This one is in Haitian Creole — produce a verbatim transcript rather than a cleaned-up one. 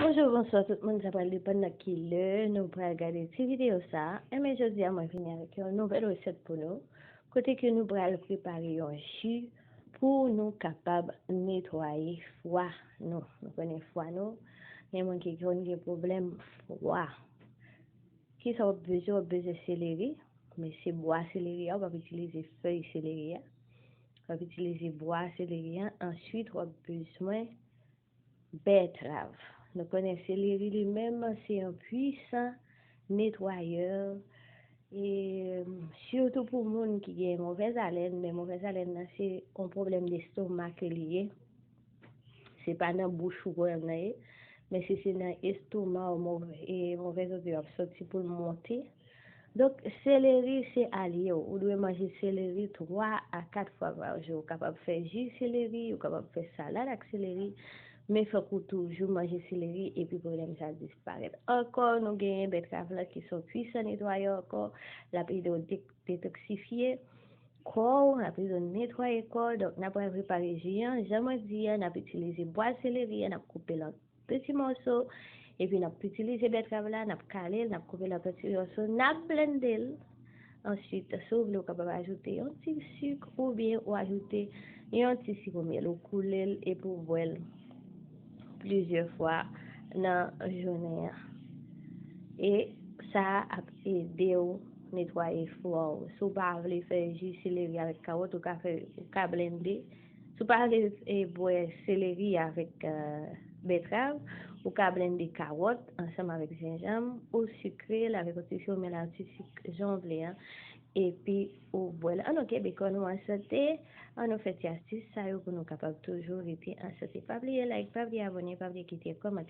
Bonjou, bonswa tout moun, sa pral depann nan ki lè nou pral gade ti videyo sa a. Enben jodi a mwen vini avèk yon nouvèl resèt pou nou, kote ke nou pral prepare yon ji pou nou kapab netwaye fwa nou. Nou konnen fwa nou, gen moun ki konn gen pwoblèm fwa. Kisa w ap bezwen? W ap bezwen seleri, men se bwa seleri a, w p ap itilize fèy seleri a. W ap itilize bwa seleri a. Answit, w ap bezwen bètrav. Nou konnen seleri li menm se yon pwisan netwayè, e sitou pou moun ki gen movèz alèn, men movèz alèn nan se yon pwoblèm destomak li ye. Se pa nan bouch ou pran nan ye, men si se nan estoma w, movèz odè ap soti pou l monte. Donk, seleri se alye w. Ou dwe manje seleri twa a kat fwa pa jou. Ou kapab fè ji seleri, ou kapab fè salad ak seleri, men fòk ou toujou manje seleri epi pwoblèm sa disparèt. Ankò, nou genyen bètrav la ki se yon pwisan netwayè ankò, l ap ede w detoksifye kò w, l ap ede w netwaye kò w. Donk, n ap prepare ji an. Jan mwen di an, n ap itilize bwa seleri an, n ap koupe l an piti mòso, epi n ap itilize bètrav la, n ap kale l, n ap koupe l an piti mòso, n ap blende l. Answit, si w vle, ou kapab ajoute yon ti sik oubyen ou ajoute yon ti siwo myèl. Ou koule l epi ou bwè l plizyè fwa nan jounen an. E sa ap ede w netwaye fwa w. Si w pa vle fè ji seleri avèk kawòt, ou ka fè, ou ka blende. Si w pa vle e, bwè seleri avèk e, bètrav, ou ka blende kawòt ansanm avèk jenjanm ou sikre l avèk yon ti siwo myèl ak yon ti sik jan w vle an, epi ou bwè l. Ann nou kenbe kò nou an sante, ann nou fè ti astis sa yo pou nou kapab toujou rete an sante. Pa bliye like, pa bliye abòne, pa bliye kite kòmantè.